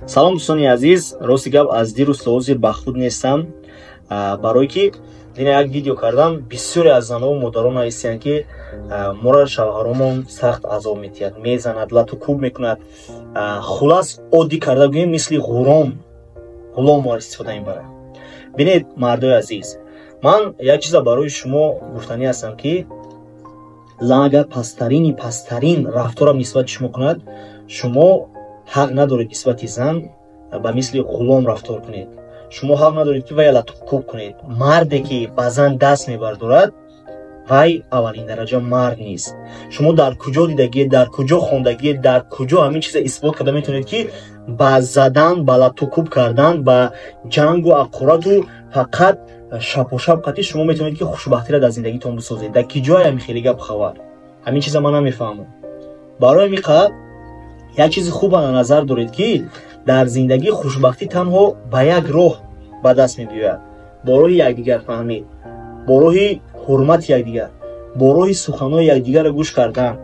Салом, дӯстони азиз. Рости гап, аз дирӯз то ҳозир ба худ нестам, барое ки дина як видео кардам. Бисёре аз занову модарон нависиянд, ки моро шавҳаромон сахт азоб метиҳад, мезанад, лату кӯб мекунад. Хулас, оддӣ карда гӯем, мисли ғулом моро истифода мебарад. Бинед, мардои азиз, ман як чиза барои шумо гуфтанӣ ҳастам, ки зан агар пасттарини пасттарин рафторам нисбати шумо кунад, шумо ҳақ надоред нисбати зан ба мисли ғулом рафтор кунед. Шумо ҳақ надоред, ки вай латукӯб кунед. Марде, ки ба зан даст мебардорад, вай аввалин дараҷа мард нест. Шумо дар куҷо дидагиед, дар куҷо хондагиед, дар куҷо ҳамин чиза исбот карда метавонед, ки ба задан, ба латукӯб кардан, ба ҷангу аққурату фақат шапошап қатӣ шумо метавонед, ки хушбахтиро дар зиндагитон бисозед? Дар ки ҷое ҳамин хеле гап хабар? Ҳамин чиза ман намефаҳмам. Барои ҳамин қадр як чизи хуба назар доред, ки дар зиндагӣ хушбахтӣ танҳо ба як роҳ ба даст мебиёяд: бо роҳи якдигарфаҳмӣ, бо роҳи ҳурмати якдигар, бо роҳи суханҳои якдигарро гӯш кардан,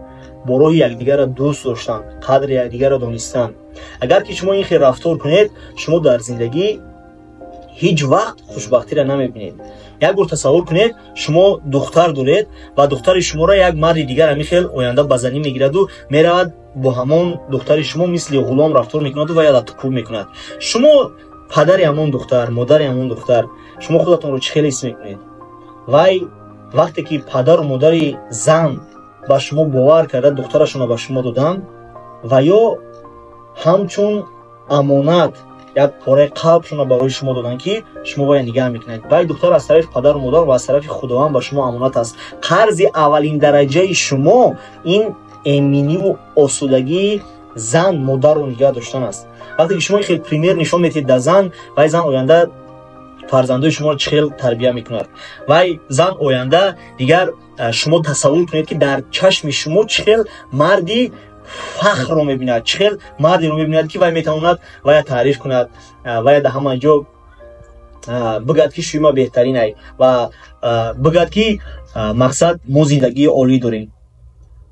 бо роҳи якдигарро дӯст доштан, қадри якдигарро донистан. Агар ки шумо ин хел рафтор кунед, шумо дар зиндагӣ ҳеҷ вақт хушбахтиро намебинед. Як бор тасаввур кунед, шумо духтар доред ва духтари шуморо як марди дигар ҳамин хел оянда ба занӣ мегираду меравад, бо ҳамон духтари шумо мисли ғулом рафтор мекунаду ва латукӯб мекунад. Шумо падари ҳамон духтар, модари ҳамон духтар, шумо худатонро чӣ хел ҳис мекунед? Вай вақте ки падару модари зан ба шумо бовар карда, духтарашонро ба шумо доданд ва ё ҳамчун амонат як пораи қалбшонро барои шумо доданд, ки шумо бояд нигаҳ мекунед. Вай духтар аз тарафи падару модар ва аз тарафи Худованд ба шумо амонат аст. Қарзи аввалин дараҷаи шумо ин эминиву осудагии зан, модарро нигаҳ доштан аст. Вақте ки шумо хел пример нишон медиҳед дар зан, вай зан оянда фарзандои шуморо чӣ хел тарбия мекунад? Вай зан оянда дигар, шумо тасаввур кунед, ки дар чашми шумо чӣ хел марди фахрро мебинад, чӣ хел мардеро мебинад, ки вай метавонад вая таъриф кунад, вая дар ҳама ҷо бигӯяд, ки шума беҳтаринай, ва бигӯяд, ки мақсад, мо зиндагии олӣ дорем.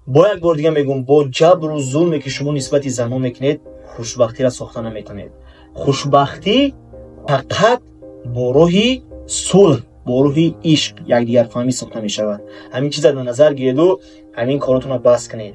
Бо як бор дига мегӯм: бо ҷабру зулме, ки шумо нисбати занон мекунед, хушбахтиро сохта наметавонед. Хушбахтӣ фақат бо роҳи сулҳ, бо роҳи ишқ, якдигарфаҳмӣ сохта мешавад. Ҳамин чиза дар назар гиреду ҳамин коротонро бас кунед.